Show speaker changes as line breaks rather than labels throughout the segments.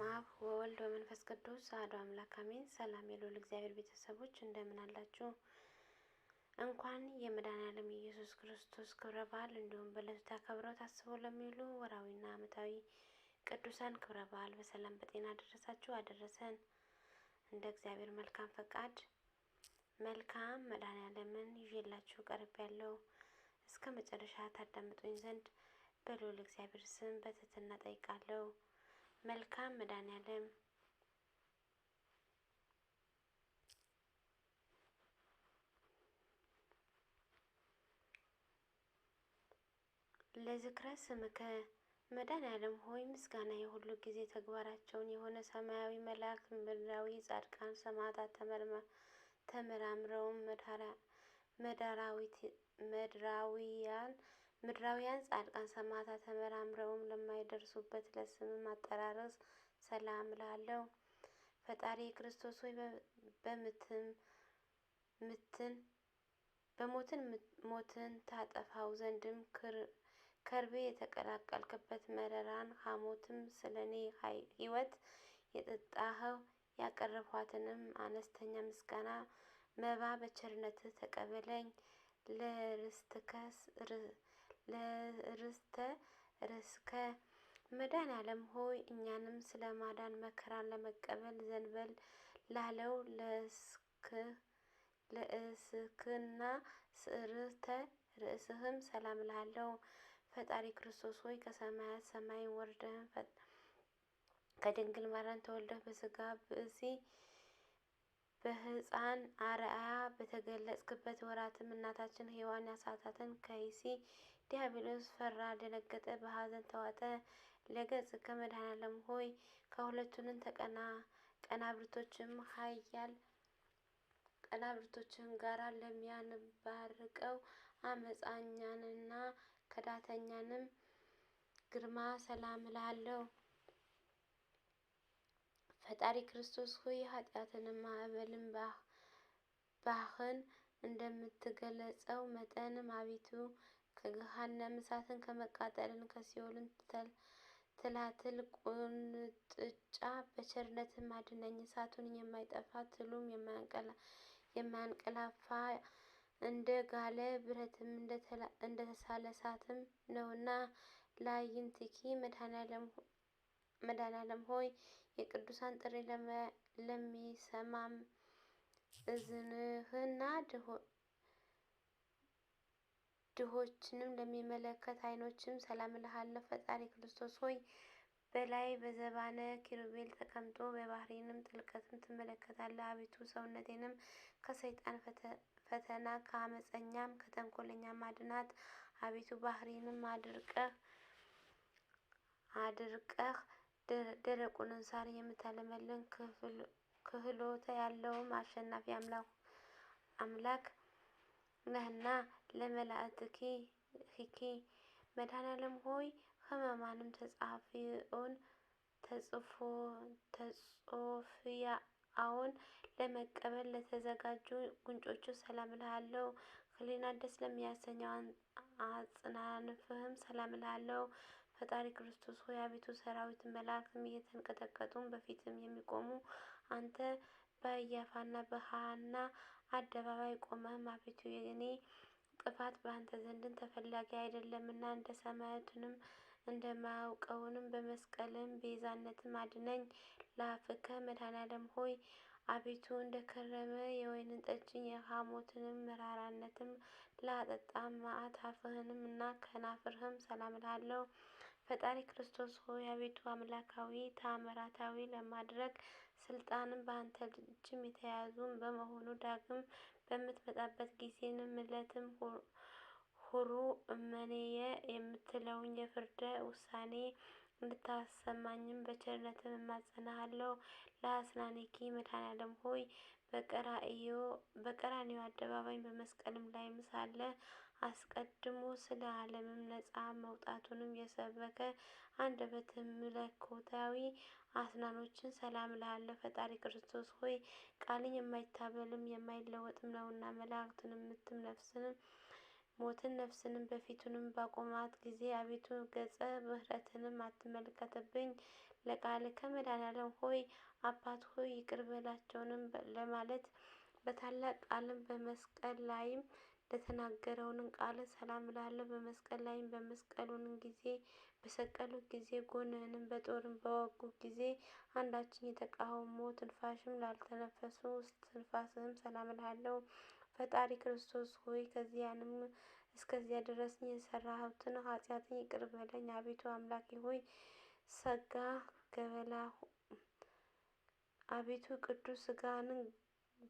አብ ወወልድ ወመንፈስ ቅዱስ አሐዱ አምላክ አሜን። ሰላም የልዑል እግዚአብሔር ቤተሰቦች እንደምን አላችሁ? እንኳን የመድኃኔዓለም የኢየሱስ ክርስቶስ ክብረ በዓል እንዲሁም በዕለቱ ተከብረው ታስበው ለሚውሉ ወርሃዊና ዓመታዊ ቅዱሳን ክብረ በዓል በሰላም በጤና አደረሳችሁ አደረሰን። እንደ እግዚአብሔር መልካም ፈቃድ መልካም መድኃኔዓለምን ይዤላችሁ ቀርቤያለሁ። እስከ መጨረሻ ታዳምጡኝ ዘንድ በልዑል እግዚአብሔር ስም በትህትና ጠይቃለሁ። መልካም መድኃኔዓለም ለዝክረ ስምከ መድኃኔዓለም ሆይ ምስጋና የሁሉ ጊዜ ተግባራቸውን የሆነ ሰማያዊ መላእክት፣ ምድራዊ ጻድቃን፣ ሰማዕታት ተመራምረውም ምድራውያን ጻድቃን ሰማዕታት ተመራምረውም ለማይደርሱበት ለስም አጠራረስ ሰላም እልሃለሁ። ፈጣሪ ክርስቶስ ሆይ በሞትን ሞትን ታጠፋው ዘንድም ከርቤ የተቀላቀልክበት መረራን ሐሞትም ስለ እኔ ሕይወት የጠጣኸው ያቀረብኋትንም አነስተኛ ምስጋና መባ በቸርነትህ ተቀበለኝ። ለርስተ ርስከ መድኃኔዓለም ሆይ እኛንም ስለ ማዳን መከራን ለመቀበል ዘንበል ላለው ለእስክና ስርተ ርእስህም ሰላም እልሃለሁ። ፈጣሪ ክርስቶስ ሆይ ከሰማያት ሰማይ ወርደህ ከድንግል ማርያም ተወልደህ በሥጋ ብእሲ በሕፃን አርአያ በተገለጽክበት ወራትም እናታችን ሔዋን ያሳታትን ከይሲ ዲያብሎስ ፈራ፣ ደነገጠ፣ በሐዘን ተዋጠ። ለገጽከ መድኃኔዓለም ሆይ ከሁለቱንም ቀናብርቶችም ኃያል ቀናብርቶችም ጋራ ለሚያንባርቀው አመፃኛንና ከዳተኛንም ግርማ ሰላም እልሃለሁ። ፈጣሪ ክርስቶስ ሆይ ኃጢአትንም ማዕበልን ባህን እንደምትገለጸው መጠንም አቤቱ ከገሃነመ እሳትን ከመቃጠልን ከሲኦልን ትላትል ቁንጥጫ በቸርነትም አድነኝ። እሳቱን የማይጠፋ ትሉም የማያንቀላፋ እንደ ጋለ ብረትም እንደ ተሳለ እሳትም ነውና። ለአዕይንቲኪ መድኃኔዓለም ሆይ የቅዱሳን ጥሪ ለሚሰማም እዝንህና ድሆችንም ለሚመለከት ዓይኖችም ሰላም እልሃለሁ። ፈጣሪ ክርስቶስ ሆይ በላይ በዘባነ ኪሩቤል ተቀምጦ የባሕርንም ጥልቀትም ትመለከታለህ። አቤቱ ሰውነቴንም ከሰይጣን ፈተና ከአመፀኛም ከተንኮለኛም አድናት። አቤቱ ባሕርንም አድርቀህ ደረቁንን ሳር የምታለመልም ክህሎት ያለውም አሸናፊ አምላክ ነህና። ለመላእክቲኪ መድኃኔዓለም ሆይ ሕማማንም ተጽፎያውን ለመቀበል ለተዘጋጁ ጉንጮቹ ሰላም እልሃለሁ። ሕሊናን ደስ ለሚያሰኘው አጽናንፍህም ሰላም እልሃለሁ። ፈጣሪ ክርስቶስ ሆይ አቤቱ ሰራዊት መላእክትም እየተንቀጠቀጡ በፊትም የሚቆሙ አንተ በኢያፋና በሐና አደባባይ ቆመህም አቤቱ የእኔ ጥፋት በአንተ ዘንድን ተፈላጊ አይደለምና እንደ ሰማያቱንም እንደማያውቀውንም በመስቀልም ቤዛነትም አድነኝ። ለአፍከ መድኃኔዓለም ሆይ አቤቱ እንደ ከረመ የወይን ጠጅን የሐሞትንም መራራነትም ላጠጣ መዓት አፍህንም እና ከናፍርህም ሰላም እልሃለሁ። ፈጣሪ ክርስቶስ ሆይ አቤቱ አምላካዊ ተአምራታዊ ለማድረግ ስልጣንም በአንተ እጅም የተያዙ በመሆኑ ዳግም በምትመጣበት ጊዜንም ምለትም ሁሩ እመኔየ የምትለውን የፍርደ ውሳኔ እንድታሰማኝም በቸርነትም እማጸናሃለሁ። ለአስናኒኪ መድኃኔዓለም ሆይ በቀራንዮ አደባባይ በመስቀልም ላይም ሳለ አስቀድሞ ስለ ዓለምም ነጻ መውጣቱንም የሰበከ አንደበትም መለኮታዊ አስናኖችን ሰላም እልሃለሁ። ፈጣሪ ክርስቶስ ሆይ ቃልን የማይታበልም የማይለወጥም ነውና መላእክትንም ምትም ነፍስንም ሞትን ነፍስንም በፊቱንም ባቆማት ጊዜ አቤቱ ገጸ ምሕረትንም አትመልከትብኝ። ለቃልከ መድኃኔዓለም ሆይ አባት ሆይ ይቅር በላቸውንም ለማለት በታላቅ ቃልም በመስቀል ላይም ለተናገረውን ቃል ሰላም እላለሁ። በመስቀል ላይም በመስቀሉን ጊዜ በሰቀሉት ጊዜ ጎንህንም በጦርም በወጉ ጊዜ አንዳችን የተቃውሞ ትንፋሽም ላልተነፈሱ ትንፋስህም ሰላም እልሃለሁ። ፈጣሪ ክርስቶስ ሆይ ከዚያንም እስከዚያ ድረስ የሰራሁትን ኃጢአትን ይቅር በለኝ። አቤቱ አምላኬ ሆይ ሰጋ ገበላ አቤቱ ቅዱስ ሥጋህን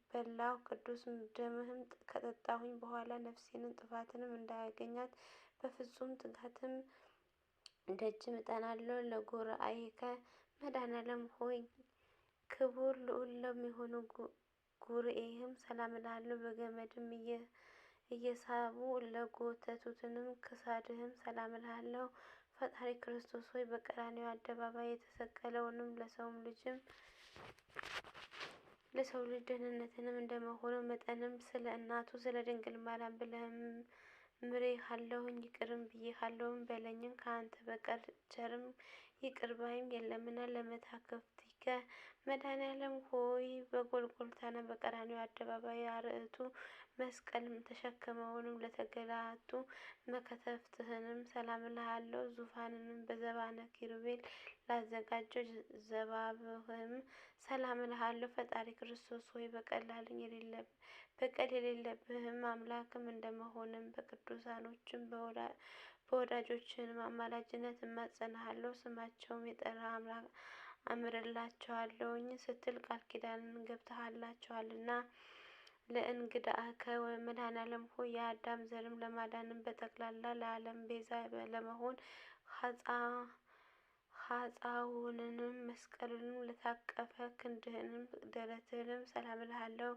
በላሁ ቅዱስ ደምህም ከጠጣሁኝ በኋላ ነፍሴንን ጥፋትንም እንዳያገኛት በፍጹም ትጋትም ደጅም እጠናለሁ። ለጉርአይከ መድኃኔዓለም ሆይ ክቡር ልዑል ለሚሆኑ ጉርኤህም ሰላም እልሃለሁ። በገመድም እየሳቡ ለጎተቱትንም ክሳድህም ሰላም እልሃለሁ። ፈጣሪ ክርስቶስ ሆይ በቀራንዮ አደባባይ የተሰቀለውንም ለሰውም ልጅም ለሰው ልጅ ደህንነትንም እንደመሆኑ መጠንም ስለ እናቱ ስለ ድንግል ማርያም ብለህም ምሬሃለሁኝ ይቅርም ብዬሃለሁም በለኝም። ከአንተ በቀር ቸርም ይቅር ባይም የለምና። ለመታክፍቲከ መድኃኔዓለም ሆይ በጎልጎልታና በቀራንዮ አደባባይ አርዕቱ መስቀልም ተሸክመውንም ለተገላቱ መከተፍትህንም ሰላም እልሃለሁ። ዙፋንንም በዘባነ ኪሩቤል ላዘጋጀው ዘባብህም ሰላም እልሃለሁ። ፈጣሪ ክርስቶስ ሆይ በቀል የሌለብህም አምላክም እንደመሆንም በቅዱሳኖችም በወዳጆችንም አማላጅነት እማጸንሃለሁ። ስማቸውም የጠራ አምላክ አምርላቸዋለሁኝ ስትል ቃል ኪዳንን ገብተሃላቸዋልና። ለእንግድዓከ መድኃኔዓለም ሆይ የአዳም ዘርም ለማዳንም በጠቅላላ ለዓለም ቤዛ ለመሆን ኃጣውንንም መስቀሉንም ለታቀፈ ክንድህንም ደረትህንም ሰላም እልሃለሁ።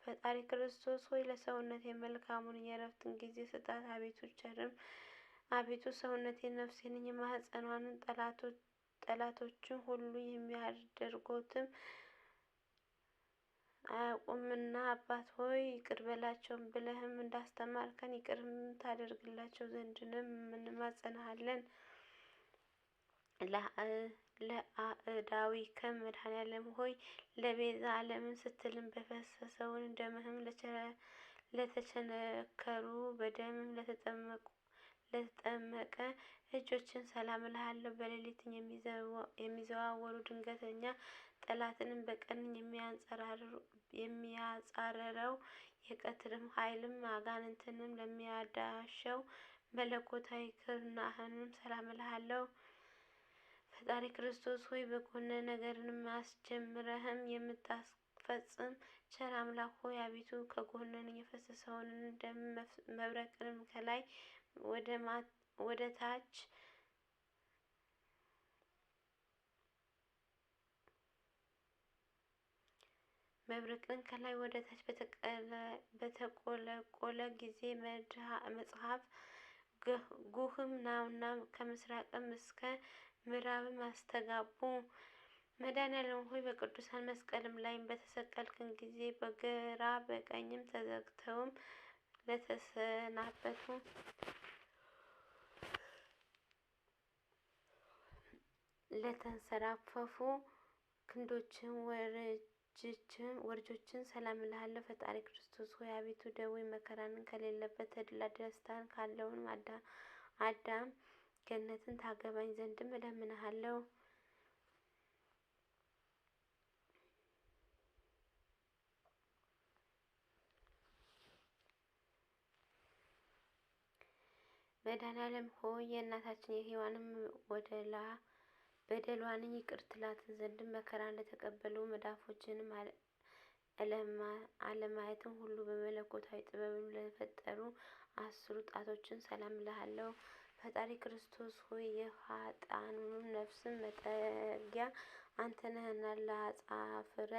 ፈጣሪ ክርስቶስ ሆይ ለሰውነቴ መልካሙን የእረፍትን ጊዜ ስጣት። አቤቱ ቸርም አቤቱ ሰውነቴን ነፍሴን የማኅፀኗን ጠላቶችን ሁሉ የሚያደርጉትም አያውቁምና አባት ሆይ ይቅር በላቸው ብለህም እንዳስተማርከን ይቅርም ታደርግላቸው ዘንድንም እንማጸንሃለን። ለአእዳዊከ መድኃኔዓለም ሆይ ለቤዛ ዓለምን ስትልም በፈሰሰውን ደምህም ለተቸነከሩ በደምም ለተጠመቀ እጆችን ሰላም እልሃለሁ። በሌሊት የሚዘዋወሩ ድንገተኛ ጠላትንም በቀን የሚያጻረረው የቀትርም ኃይልም አጋንንትንም ለሚያዳሸው መለኮታዊ ክርናህንም ሰላም እልሃለሁ። ፈጣሪ ክርስቶስ ሆይ በጎነ ነገርንም አስጀምረህም የምታስፈጽም ቸር አምላክ ሆይ አቤቱ ከጎንን የፈሰሰውን ደም መብረቅንም ከላይ ወደ ታች መብረቅን ከላይ ወደ ታች በተቆለቆለ ጊዜ መጽሐፍ ጉህም ናውና ከምስራቅም እስከ ምዕራብም አስተጋቡ። መድኃኔዓለም ሆይ በቅዱሳን መስቀልም ላይ በተሰቀልክን ጊዜ በግራ በቀኝም ተዘግተውም ለተሰናበቱ ለተንሰራፈፉ ክንዶችን ወርጆችን ሰላም እልሃለሁ። ፈጣሪ ክርስቶስ ሆይ አቤቱ ደዌ መከራን ከሌለበት ተድላ ደስታን ካለውን አዳም ገነትን ታገባኝ ዘንድም እለምንሃለሁ። መድኃኔዓለም ሆይ የእናታችን የሔዋንም ወደላ በደሏን ይቅር ትላትን ዘንድም መከራን ለተቀበሉ መዳፎችንም አለማየትን ሁሉ በመለኮታዊ ጥበብ ለፈጠሩ 10 ጣቶችን ሰላም እልሃለሁ። ፈጣሪ ክርስቶስ ሆይ የኃጥአኑን ነፍስን መጠጊያ አንተ ነህና ለአጻፍረ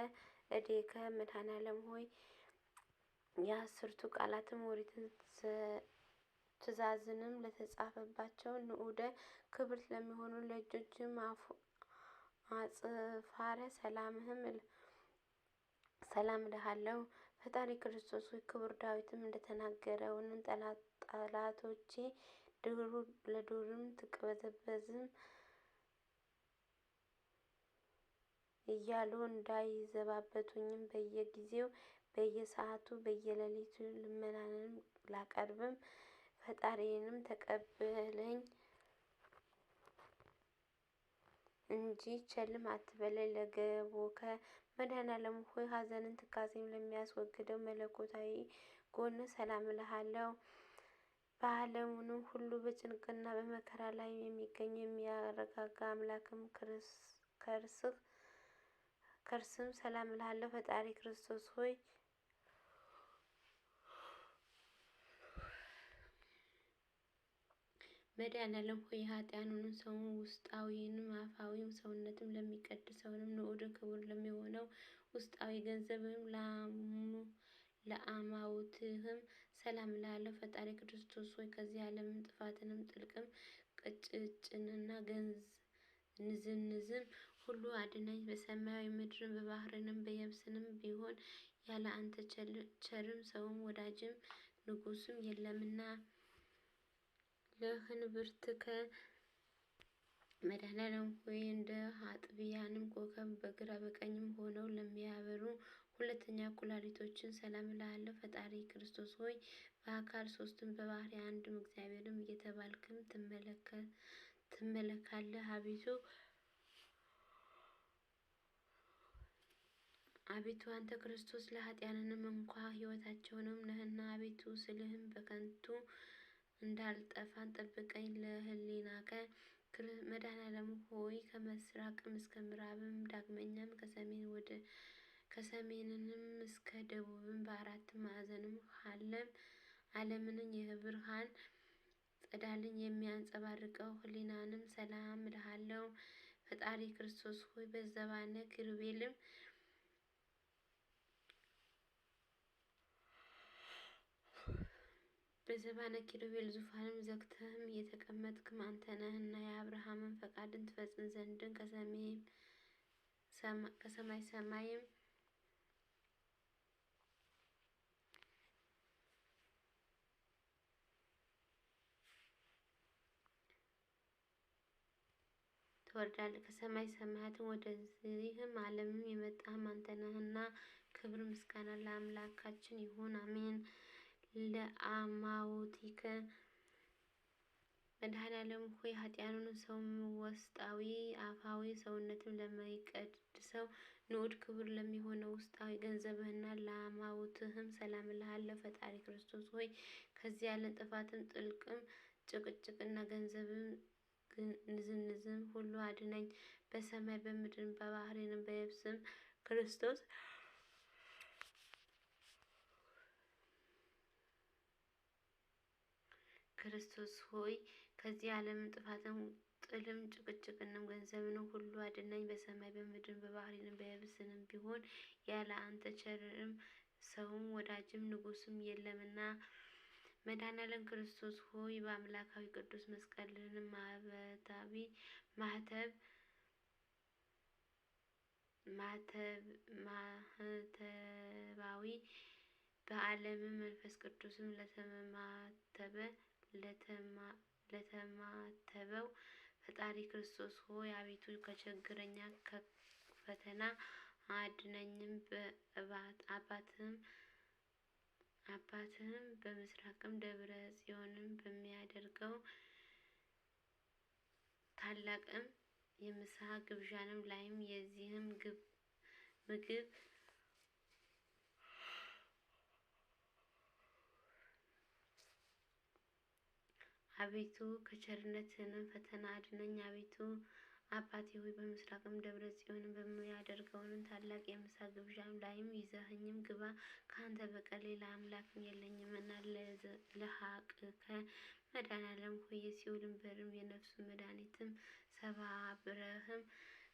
እዴከ መድኃኔዓለም ሆይ የአስርቱ ቃላትም ኦሪትን ትእዛዝንም ለተጻፈባቸው ንዑደ ክብርት ለሚሆኑ ለእጆችም አጽፋረ ሰላምህም ሰላም እልሃለሁ። ፈጣሪ ክርስቶስ ሆይ ክቡር ዳዊትም እንደተናገረውን ጠላቶቼ ለዱርም ትቅበዘበዝም እያሉ እንዳይዘባበቱኝም በየጊዜው በየሰዓቱ በየሌሊቱ ልመናንም ላቀርብም ፈጣሪንም ተቀበለኝ እንጂ ቸልም አትበለኝ። ለገቦከ መድኃኔዓለም ሆይ ሐዘንን ትካዜም ለሚያስወግደው መለኮታዊ ጎን ሰላም እልሃለሁ። በዓለሙንም ሁሉ በጭንቅና በመከራ ላይ የሚገኙ የሚያረጋጋ አምላክም ከርስም ሰላም እልሃለሁ። ፈጣሪ ክርስቶስ ሆይ መድኃኔዓለም ሆይ የኃጥአኑንም ሰውን ውስጣዊንም አፋዊም ሰውነትም ለሚቀድሰውንም ንዑድ ክቡር ለሚሆነው ውስጣዊ ገንዘብም ለአማውትህም ሰላም እልሃለሁ። ፈጣሪ ክርስቶስ ሆይ ከዚህ ዓለምም ጥፋትንም ጥልቅም ቅጭጭንና ንዝንዝም ሁሉ አድነኝ። በሰማያዊ ምድርም በባህርንም በየብስንም ቢሆን ያለ አንተ ቸርም ሰውም ወዳጅም ንጉስም የለምና። ለህንብርትከ መድኃኔዓለም ሆይ እንደ አጥቢያንም ኮከብ በግራ በቀኝም ሆነው ለሚያበሩ ሁለተኛ ኩላሊቶችን ሰላም እልሃለሁ። ፈጣሪ ክርስቶስ ሆይ በአካል ሶስትም በባህሪ አንድም እግዚአብሔርም እየተባልክም ትመለካለህ። አቤቱ አንተ ክርስቶስ ለኃጥአንም እንኳ ሕይወታቸውንም ነህና፣ አቤቱ ስልህም በከንቱ እንዳልጠፋን ጠብቀኝ። ለህሊናከ መድኃኔዓለም ሆይ ከምስራቅም እስከ ምዕራብም ዳግመኛም ከሰሜንንም እስከ ደቡብም በአራት ማዕዘንም ዓለምን የብርሃን ጸዳልን የሚያንጸባርቀው ህሊናንም ሰላም እልሃለሁ። ፈጣሪ ክርስቶስ ሆይ በዘባነ ኪሩቤልም በዘባነ ኪሩቤል ዙፋንም ዘግተህም የተቀመጥክም አንተ ነህና የአብርሃምን ፈቃድን ትፈጽም ዘንድን ከሰማይ ሰማይም ትወርዳለህ። ከሰማይ ሰማያትን ወደዚህም ዓለምም የመጣህም አንተ ነህና ክብር ምስጋና ለአምላካችን ይሁን፣ አሜን። ለአማውቲከ መድኃኔዓለም ሆይ ኃጥአኑን ሰው ውስጣዊ አፋዊ ሰውነትም ለሚቀድሰው ንዑድ ክቡር ለሚሆነው ውስጣዊ ገንዘብህና ለአማውትህም ሰላም እልሃለሁ። ፈጣሪ ክርስቶስ ሆይ ከዚህ ዓለም ጥፋትም ጥልቅም ጭቅጭቅና ገንዘብም ንዝንዝም ሁሉ አድነኝ። በሰማይ በምድርም በባህርንም በየብስም ክርስቶስ ሆይ ከዚህ ዓለም ጥፋትም ጥልም ጭቅጭቅንም ገንዘብንም ሁሉ አድነኝ። በሰማይ በምድርም በባህርንም በየብስንም ቢሆን ያለ አንተ ቸርም ሰውም ወዳጅም ንጉስም የለምና። መድኃኔዓለም ክርስቶስ ሆይ በአምላካዊ ቅዱስ መስቀልንም ማህበታዊ ማህተብ ማህተባዊ በዓለምም መንፈስ ቅዱስም ለተማተበው ፈጣሪ ክርስቶስ ሆይ አቤቱ ከችግረኛ ከፈተና አድነኝም። አባትህም በምስራቅም ደብረ ጽዮንም በሚያደርገው ታላቅም የምሳ ግብዣንም ላይም የዚህም ምግብ አቤቱ ከቸርነትህንም ፈተና አድነኝ። አቤቱ አባቴ ሆይ በምስራቅም ደብረ ጽዮንም በሚያደርገውንም ታላቅ የምሳ ግብዣም ላይም ይዘኸኝም ግባ። ከአንተ በቀር ሌላ አምላክም የለኝምና። ለሐቅከ መድኃኔዓለም ሆይ የሲኦልን በርም የነፍሱን መድኃኒትም ሰባብረህም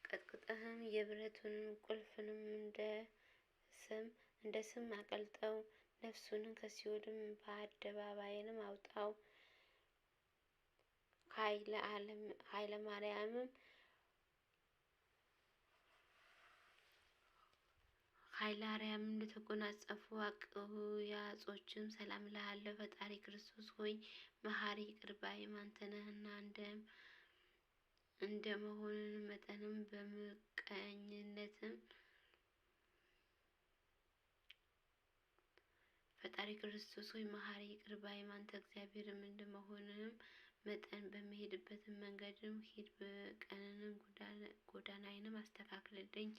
ቀጥቅጠህም የብረቱንም ቁልፍንም እንደ ስም አቀልጠው። ነፍሱንም ከሲኦልም በአደባባይንም አውጣው። ኃይለ ማርያምም ኃይለ አርያምም ለተጎናጸፉ አቅያጾችም ሰላም እልሃለሁ። ፈጣሪ ክርስቶስ ሆይ መሐሪ ይቅር ባይም አንተ ነህና እንደ መሆንን መጠንም በምቀኝነትም ፈጣሪ ክርስቶስ ሆይ መሐሪ ይቅር ባይም አንተ እግዚአብሔርም እንደመሆንህም መጠን በምሄድበትም መንገድም ሂድ፣ በቀንንም ጎዳናዬንም አስተካክልልኝ።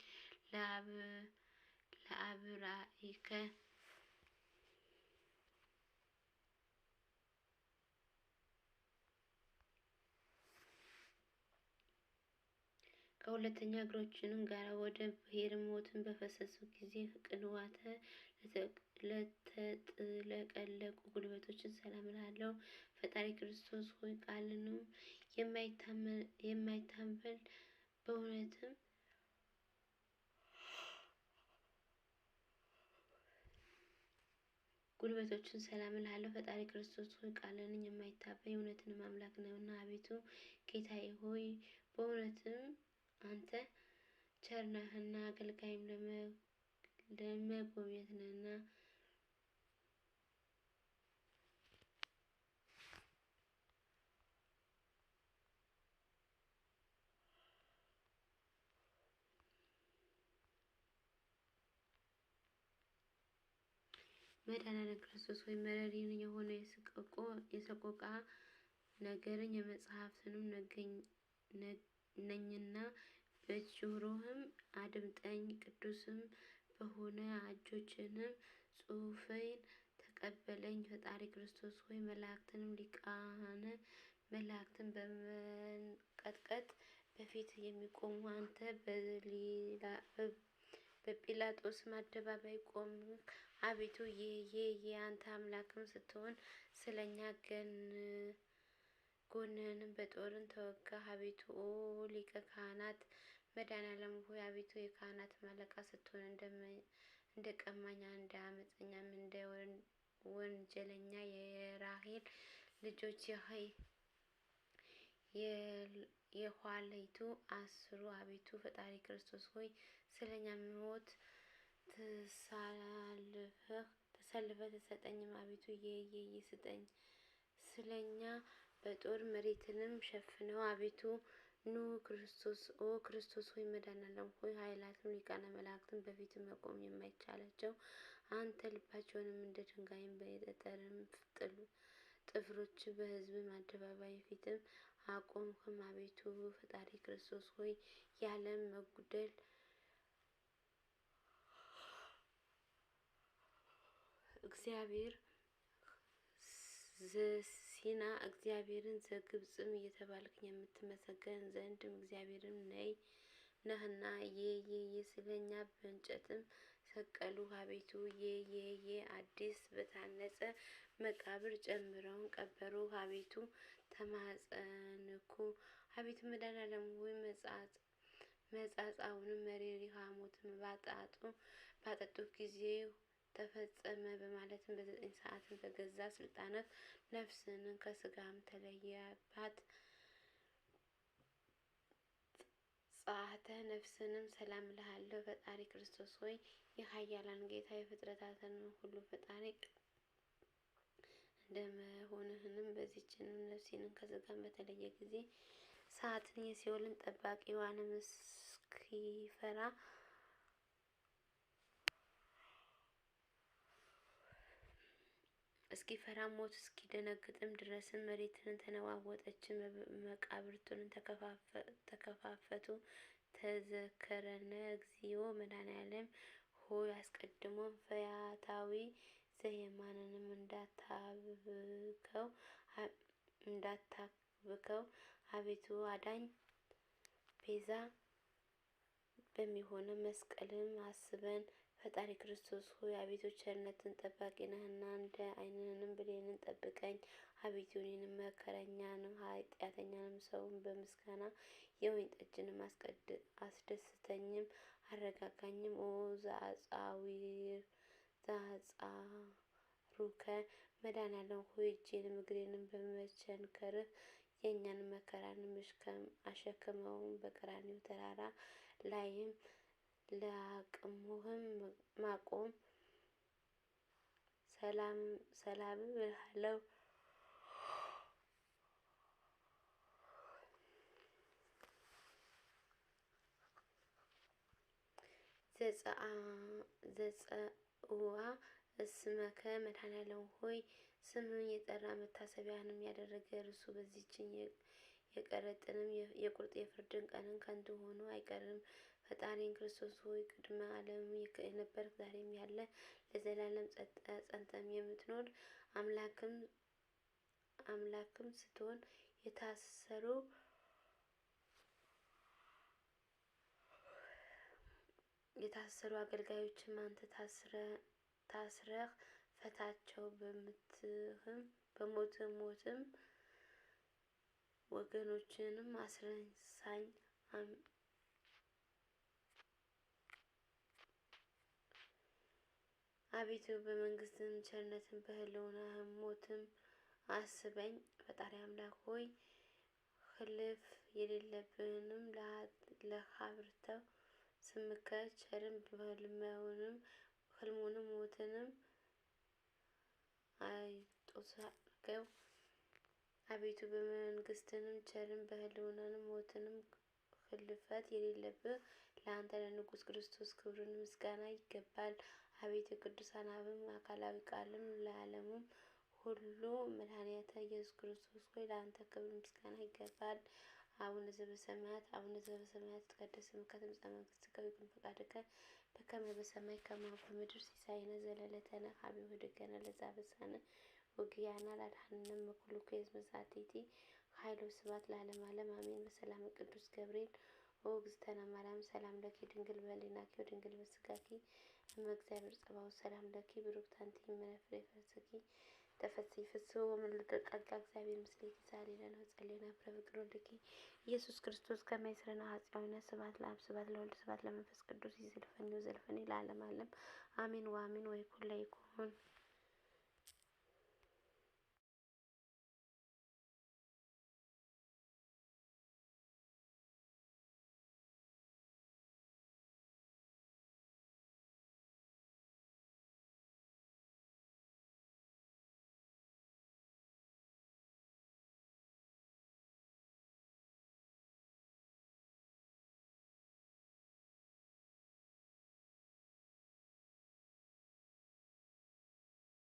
ለአብራኢከ ከሁለተኛ እግሮችንም ጋር ወደ ብሔር ሞትን በፈሰሱ ጊዜ ቅንዋተ ለተጥለቀለቁ ጉልበቶችን ሰላም እልሃለሁ። ፈጣሪ ክርስቶስ ሆይ ቃልንም የማይታበል በእውነትም ጉልበቶችን ሰላም እልሃለሁ። ፈጣሪ ክርስቶስ ሆይ ቃልን የማይታበይ እውነትንም አምላክ ነውና፣ አቤቱ ጌታዬ ሆይ በእውነትም አንተ ቸር ነህና አገልጋይም ለመጎብኘት ነህና። መድኃኔዓለም ክርስቶስ ሆይ መረሪን የሆነ የሰቆቃ ነገርን የመጽሐፍትንም ነኝና በጆሮህም አድምጠኝ። ቅዱስም በሆነ እጆችህንም ጽሑፌን ተቀበለኝ። ፈጣሪ ክርስቶስ ሆይ መላእክትንም ሊቃነ መላእክትን በመንቀጥቀጥ በፊት የሚቆሙ አንተ በጲላጦስም አደባባይ ቆምክ። አቤቱ የአንተ አምላክም ስትሆን ስለኛ ጎንህንም በጦርን ተወጋ። አቤቱ ኦ ሊቀ ካህናት መድኃኔዓለም ሆይ አቤቱ የካህናት አለቃ ስትሆን እንደ ቀማኛ እንደ አመፀኛም እንደ ወንጀለኛ የራሔል ልጆች የኋሊቱ አስሩ። አቤቱ ፈጣሪ ክርስቶስ ሆይ ስለኛ ሞት ተሰልፈህ ትሰጠኝም። አቤቱ ስጠኝ ስለኛ በጦር መሬትንም ሸፍነው። አቤቱ ኑ ክርስቶስ ኦ ክርስቶስ ሆይ መድኃኔዓለም ሆይ ኃይላትም ሊቃነ መላእክትም በፊት መቆም የማይቻላቸው አንተ ልባቸውንም እንደ ድንጋይም በጠጠርም ጥፍሮች በሕዝብም አደባባይ ፊትም አቆምህም። አቤቱ ፈጣሪ ክርስቶስ ሆይ የዓለም መጉደል እግዚአብሔር ዘሲና እግዚአብሔርን ዘግብጽም እየተባልክ የምትመሰገን ዘንድም እግዚአብሔርም ነይ ነህና ስለኛ በእንጨትም ሰቀሉ። አቤቱ አዲስ በታነጸ መቃብር ጨምረውን ቀበሩ። አቤቱ ተማጸንኩ። አቤቱ መድኃኔዓለም ሆይ መጻጻውንም መሪር ሐሞትም ባጠጡ ጊዜ ተፈጸመ በማለትም በ9 ሰዓትም በገዛ ስልጣንህ ነፍስን ከስጋም ተለየባት። ጸአተ ነፍስንም ሰላም እልሃለሁ። ፈጣሪ ክርስቶስ ሆይ የኃያላን ጌታ የፍጥረታትን ሁሉ ፈጣሪ እንደመሆንህንም በዚችንም ነፍሴንም ከስጋም በተለየ ጊዜ ሰዓትን የሲኦልን ጠባቂዋንም እስኪፈራ ሞት እስኪደነግጥም ድረስም መሬትን ተነዋወጠች፣ መቃብርቱን ተከፋፈቱ። ተዘከረነ እግዚኦ መድኃኔዓለም ሆይ አስቀድሞ ፈያታዊ ዘየማንንም እንዳታብከው አቤቱ አዳኝ ቤዛ በሚሆነ መስቀልም አስበን። ፈጣሪ ክርስቶስ ሆይ አቤቱ ቸርነትን ጠባቂ ነህና እንደ ዓይንህንም ብሌንን ጠብቀኝ። አቤቱ እኔንም መከረኛንም ኃጢአተኛንም ሰውን በምስጋና የወይን ጠጅንም አስደስተኝም አረጋጋኝም። ኦ ዘአጻሩከ መድኃኔዓለም ሆይ እጄንም እግሬንም በመቸንከርህ የእኛን መከራንም አሸክመውን በቀራንዮ ተራራ ላይም ለአቅሙህም ማቆም ሰላም ሰላም እልሃለሁ። ዘጸውዐ እስመከ መድኃኔዓለም ሆይ ስምህን የጠራ መታሰቢያህንም ያደረገ እርሱ በዚህችን የቀረጥንም የቁርጥ የፍርድን ቀንን ከንቱ ሆኖ አይቀርም። ፈጣሪን ክርስቶስ ሆይ ቅድመ ዓለም የነበርክ ዛሬም ያለ ለዘላለም ጸንተም የምትኖር አምላክም ስትሆን የታሰሩ አገልጋዮችም አንተ ታስረህ ፈታቸው። በሞትህ ሞትም ወገኖችንም አስረሳኝ። አቤቱ በመንግስትህም ቸርነትም በሕልውናህም ሞትም አስበኝ። ፈጣሪ አምላክ ሆይ ህልፍ የሌለብህንም ለሀብርተው ስምከ ቸርም ህልሙንም ሞትንም አይጦሳገው። አቤቱ በመንግስትህም ቸርም በሕልውናህም ሞትንም ህልፈት የሌለብህ ለአንተ ለንጉሥ ክርስቶስ ክብርን ምስጋና ይገባል። አቤቱ ቅዱሳን አብም አካላዊ ቃልም ለዓለሙም ሁሉ መድኃኒተ ኢየሱስ ክርስቶስ ሆይ ለአንተ ክብር ምስጋና ይገባል። አቡነ ዘበሰማያት አቡነ ዘበሰማያት ይትቀደስ ስምከ ትምጻእ መንግሥትከ ወይኩን ፈቃድከ በከመ በሰማይ ከማሁ በምድር ሲሳየነ ዘለለዕለትነ ሀበነ ኅድግ ለነ ዘአበሳነ ወጌጋየነ ላድኃነነ እምኩሉ እኩይ እስመ ዛቲ ኃይል ወስብሐት ለዓለመ ዓለም አሜን። በሰላም ቅዱስ ገብርኤል ኦ እግዝእትነ ማርያም ሰላም ለኪ ድንግል በሕሊናኪ ወድንግል በሥጋኪ እመ እግዚአብሔር ጸባኦት ሰላም ለኪ ብሩክት አንቲ እምነ ፍሬ ከርሥኪ ተፈሥሒ ፍስሕ ወምልዕተ ጸጋ እግዚአብሔር ምስሌኪ ሰአሊ ለነ ወጸልዪ ለነ ፍቅረ ወልድኪ ኢየሱስ ክርስቶስ ከመ ይስረነ ኃጢአነ። ስብሐት ለአብ ስብሐት ለወልድ ስብሐት ለመንፈስ ቅዱስ ይዝልፈኒ ወዘልፈኒ ለዓለመ ዓለም አሜን ወአሜን። ወይኩን ለይኩን።